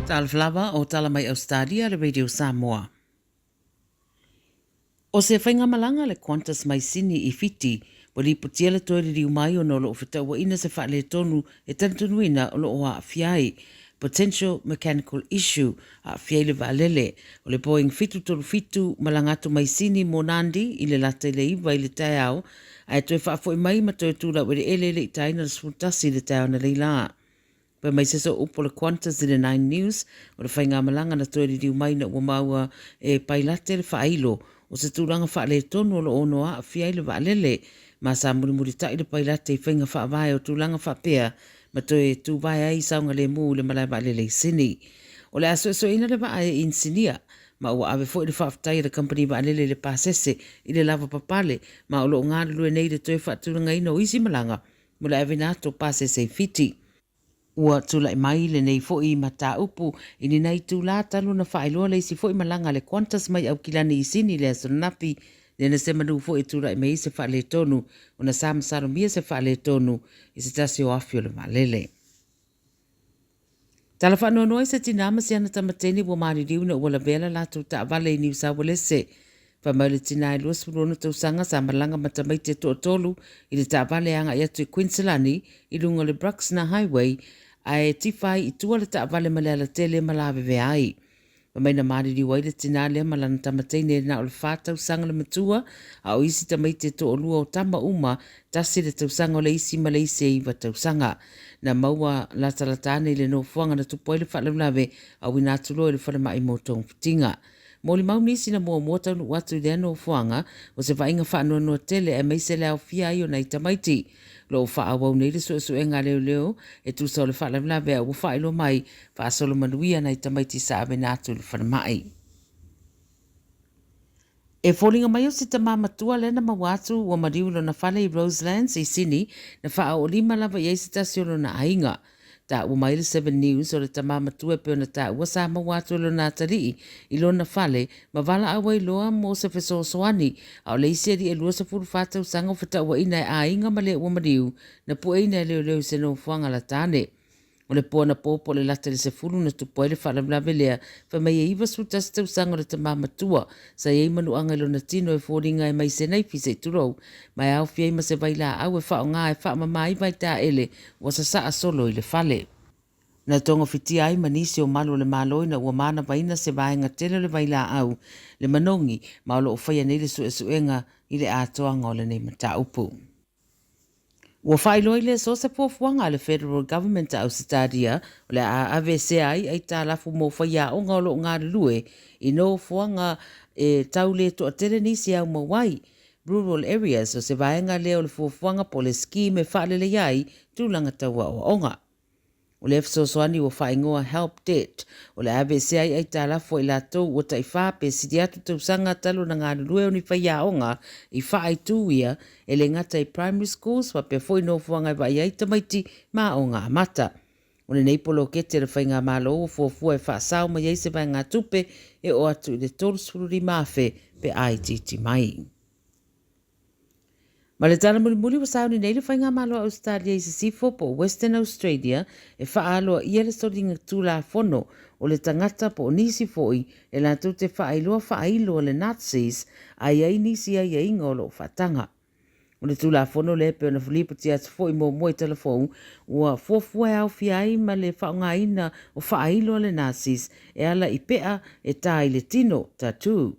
Talofa lava o tala mai Ausetalia le Radio Samoa. O se faigamalaga le Qantas mai Sini i Fiti, ua lipotia le toe liliu mai ona o lo o fetauaina se faaletonu e talitonuina o lo o aafia ai, potential mechanical issue, aafia ai le vaalele. O le Boeing 737 malaga atu mai Sini mo Nandi i le lata i le 9 i le taeao, ae toe faafoi mai ma toe tu laueleele e le i taina le 11 i le taeao analeila. Fai mai se soo upu o le Qantas i le Nine News, o le faigamalaga na toe liliu mai ina ua maua e Pailate le faailo o se tulaga faaletonu o lo o ono aafia ai le vaalele, ma sa mulimulitai le Pailate i faiga faavae o tulaga faapea ma toe tuvae ai i saogalemu i le malae vaalele i Sini. O le a suesueina le vaa e inisinia, ma ua ave foi le faafetai a le kamupani vaalele i le pasese i le lavapapale ma o lo o galulue nei i le toe faatulagaina o isi malaga mo le aveina atu o pasese i Fiti. Ua tulai mai lenei foi mataupu i ni nai itulā talu ona faailoa le isi foi malaga a le Qantas mai Aukilani i Sini i le aso ananafi, lea na semanu foi e tulai mai ai se faaletonu ona sa masalomia se faaletonu i se tasi o afi o le vaalele. Tala faanoanoa i se tinā ma si ana tama teine ua maliliu ina ua lavea la latou taavale i Niu Saualese. Fai mai le tinā e 26 tausaga sa malaga ma tamaiti e toatolu i le taavale e agai atu i Quinsalani i luga o le Bruxner Highway ae tifa ai i tua le taavale ma le alatele ma lavevea ai. Fai mai na maliliu ai le tinā lea ma lana tama teine na o le fa tausaga le matua, a o isi tamaiti e toalua o tama uma, tasi le tausaga o le isi ma le isi e iva tausaga. Na maua latalata ane i le nofoaga na tupu ai le faalavelave a uina atu loa i le falemai mo togafitiga. Molimau nisi na muamua taunuu atu i lea nofoaga o se vaaiga faanoanoa tele aemaise le aofia ai o nai tamaiti. O lo o faaauau nei le suesuega a leoleo e tusa o le faalavelave a ua faailoa mai faasolo manuia nai tamaiti sa aveina atu i le falemai. E foliga mai o se tamā matua lea na maua atu ua maliu i lona fale i Roselands i Sini na faaoolima lava i ai se tasi o lona aiga. Taua mai le Seven News o le tamā matua e pei ona taua sa maua atu e lona atalii i lona fale ma valaau ai loa mo se fesoasoani, a o le isi alii e 24 tausaga o fetauaina e aiga ma le ua maliu na pueina e leoleo i se nofoaga latane. O le po anapo po o le lata i le 10 na tupu ai le faalavelave lea, fai mai e 91 tausaga o le tamā matua sa i ai manuaga i lona tino e foliga e mai se naifi se i tulou, ma e aofia ai ma se vailaau e faaaoga e faamama ai vaitaele ua sasaa solo i le fale. Na togafitia ai ma nisi o malu o le Malo ina ua manavaina se vaega tele o le vailaau, le manogi, ma o lo o faia nei le suesuega i le atoaga o lenei mataupu. Ua faailoa i le aso se fuafuaga a le Federal Government a Ausetalia o le a aveesea ai aitalafu mo faiaoga o lo o galulue i nofoaga e tau le toatele nisi e aumau ai, rural areas, o se vaega lea o le fuafuaga po o le scheme e faaleleia ai tulaga tau aoaoga. O lea fesoasoani ua faaigoa Help Debt, o le a aveesea ai aitalafu a i latou ua taifa pe sili atu tausaga talu ona galulue o ni faiaoga i faaitu ia e le gata i primary schools faapea foi nofoaga e vaai ai tamaiti ma aoga amata. O lenei poloketi a le Faigamalo ua fuafua e faasao mai ai se vaegatupe e oo atu i le $35,000 pe a itiiti mai. Ma le tala mulimuli ua sauni nei le Faigamalo a Ausetalia i Sisifo po o Western Australia e faaaloaia le soliga tulafono o le tagata po o nisi foi e latou te faailoa faailo a le Nazis a i ai nisi aiaiga o lo o faataga. O le Tulafono lea e pei ona lipotia atu foi muamua i Talafou, ua fuafua e aofia ai ma le faaaogaina o faailo a le Nazis e ala i pea e tā i le tino, tattoo.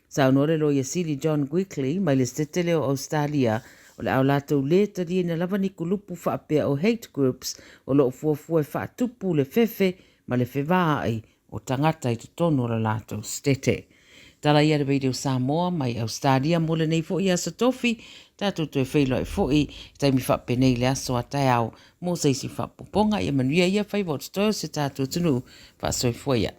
Saunoa le Loia Sili John Gweekley mai le Setete o Ausetalia, o le a o latou lē taliaina lava ni kulupu faapea o hate groups o lo o fuafua e faatupu le fefe ma le fevaai o tagata i totonu o le latou setete. Tala ia le Radio Samoa mai Australia mo lenei foi aso tofi, tatou toe feiloai foi i taimi faapenei le aso a taeao mo se isi faapopoga. Ia manuia ia faiva o totoe o si o tatou atunuu. Faasoifua ia.